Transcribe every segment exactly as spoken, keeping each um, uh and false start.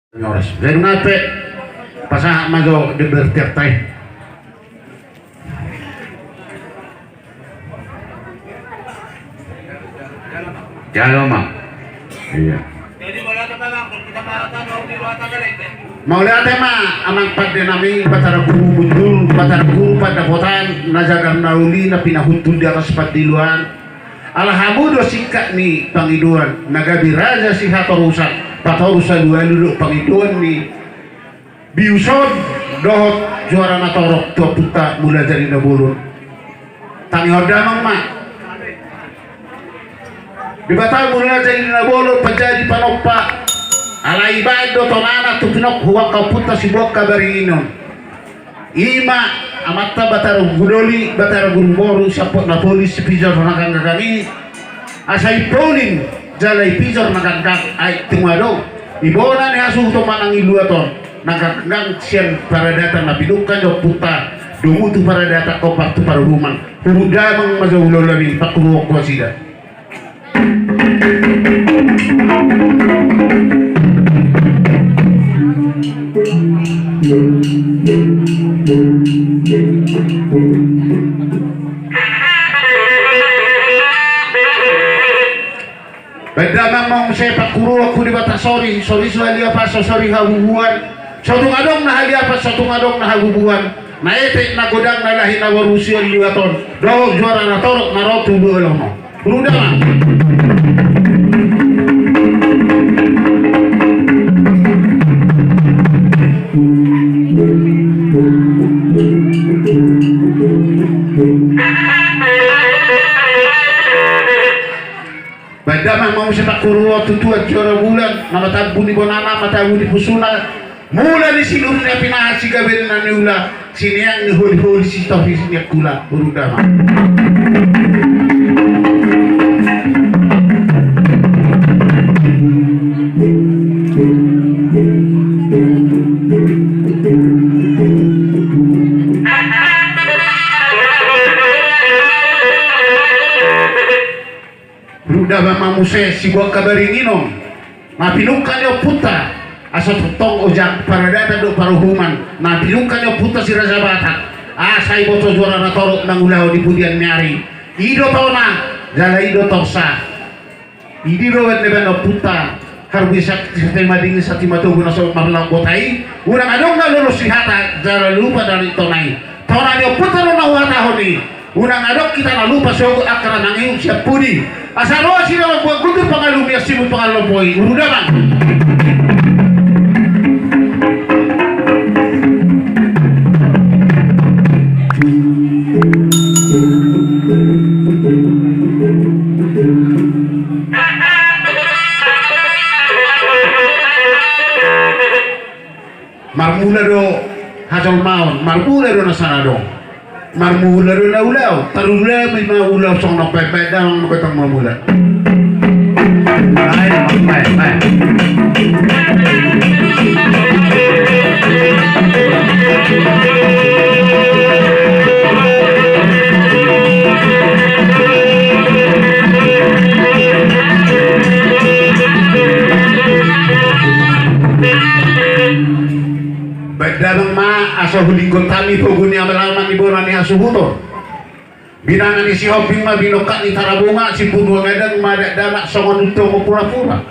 Horas. Jadi ngape? Pasahat ma jo di bertiak tai. Jalo ma. Iya. Mauliate ma amang pande nami, Batara Guru Mundur, Batara Guru Pandapotan, na jagar na uli, na pinahuntul di atas pandiloan. Ala hamu do singkat ni pangidoan, na gabe raja sihatorusan, patorus alualu do pangidoan ni bius on, dohot juara na torop tu ompunta Mulajadi Nabolon. Tangihon damang ma. Debata Mulajadi Nabolon, panjadi panompa. Alai baen do tonana tu pinungka ni ompunta Sibuangka Baringin on. I ma amanta Batara Guru Doli, Batara Guru Boru, siampot na polis, sipijor na ganggang i. Asa i polin jala i pijor na ganggang, ai tung adong. Ibona ni hasuhuton manang i luat on, na ganggang sian paradatan na pinungka ni ompunta, domu tu paradatan, hombar tu paruhuman. Huhut damang ma jo ulaon nami, pangkuruhon nasida. Baen damang ma muse pangkuruhon tu Debata sori, sori so haliapan, so sori habubuhan. So tung adong na haliapan, so tung adong na habubuhan. Na etek na godang na lahi na boru sian luat on, dohot juara na torop na ro tu luat on. Huhut damang. Baen damang ma muse pangkuruhon tu Tuan Sihorabulan, na matabun ni bonana, matabun ni pusuna, mula ni siluhut ni pinahan, sigabe na niula, sineang ni holiholi, sitohi ni angkula. Huhut damang. Huhut damang ma muse Sibuangka Baringin on, na pinungka ni ompunta, asa tongtong ojak paradatan dohot paruhuman, na pinungka ni ompunta Si Raja Batak, asa iboto juara na torop mangulahon di pudian ni ari. I do tona jala i do torsa. I do baen ni baen ompunta. Harbue santi, santi madingin, santi matogu na so marlambok ai. Unang adong na lolos di hata jala lupa dari tona i. Tona ni ompunta do na huhatahon i. Unang adong hita na lupa sogot angka na mangihut sian pudi. Asa ro asi na mambuat guntur, pangalumi asi muse pangalompo i. Huhut damang. Marmula do hajolmaon, marmula do na sana adong. Marmula do na ulaon, tarula ma ulaon songon on. Baen damang ma gotang marmula. Baen, baen, baen. Baen damang ma, asa hulingkon hami pogu ni abalaman, ibana ni hasuhuton. Binanga ni Sihombing ma binongkak ni Tarabunga, sipunduang gadang ma dakdanak songon untongon purapura.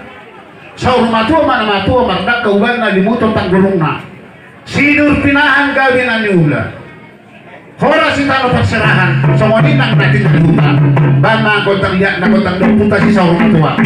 Saur matua ma na matua, mardangka ubanna, limuton tanggurungna. Sinur pinahan gabe na niula. Horas di tano parserahan, songon i nang na tingki huta. Baen ma gondang, ia na gondang ni ompunta si saur matua.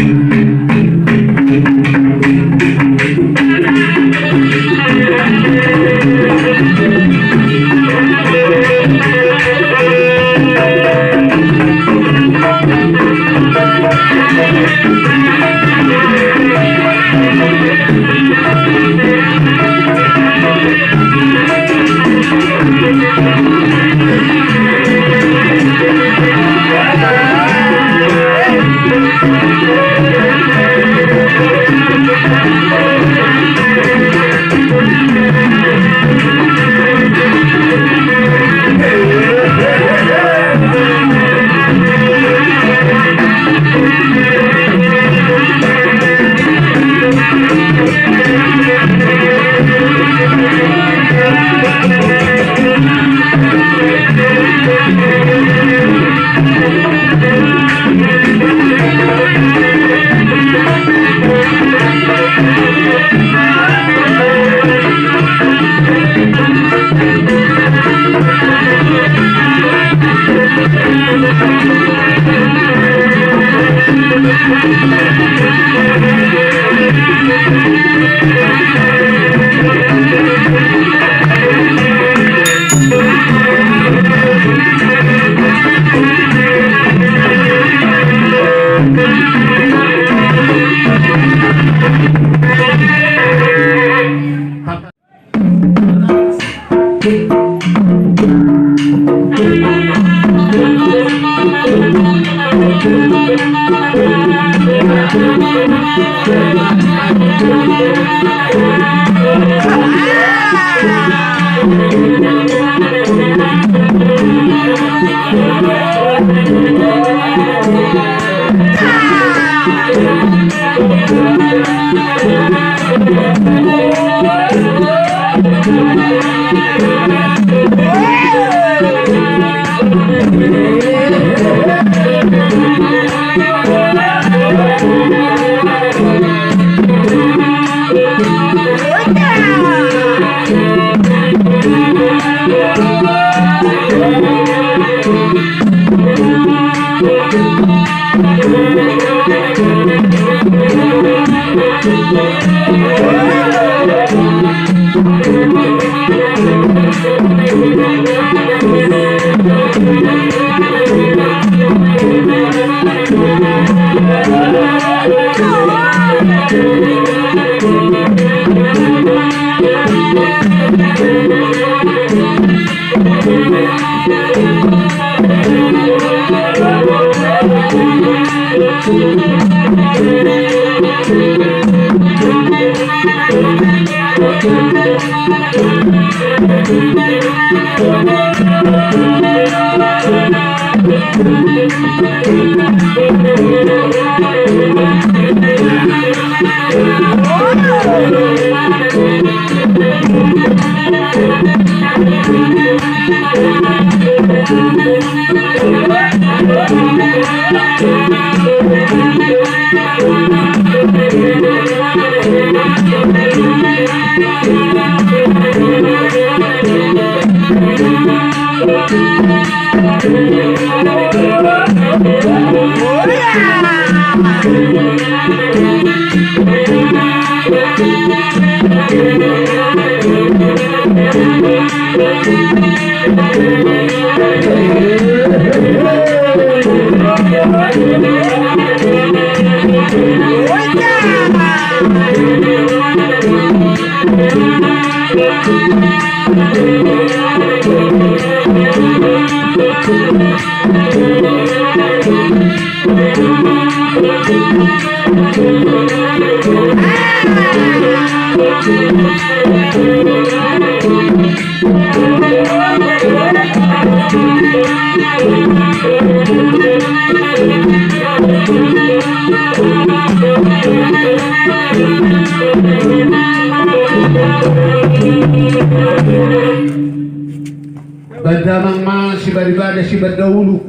Baen damang ma sibadabada, sibanda ulu.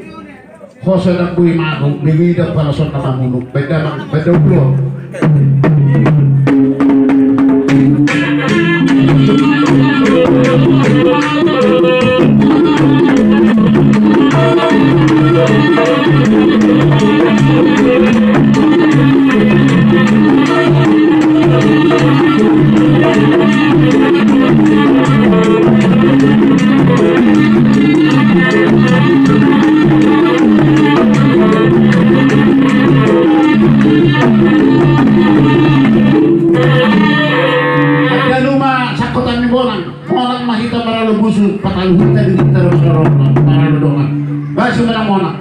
Hosa na boi mago, bege da pala songon na mamunu. Baen damang, baen damang. Angka luma sangkotan ni bonang, bonang ma hita maralo busu, patalu hita di hita maralo dongan. Basi menang bonang.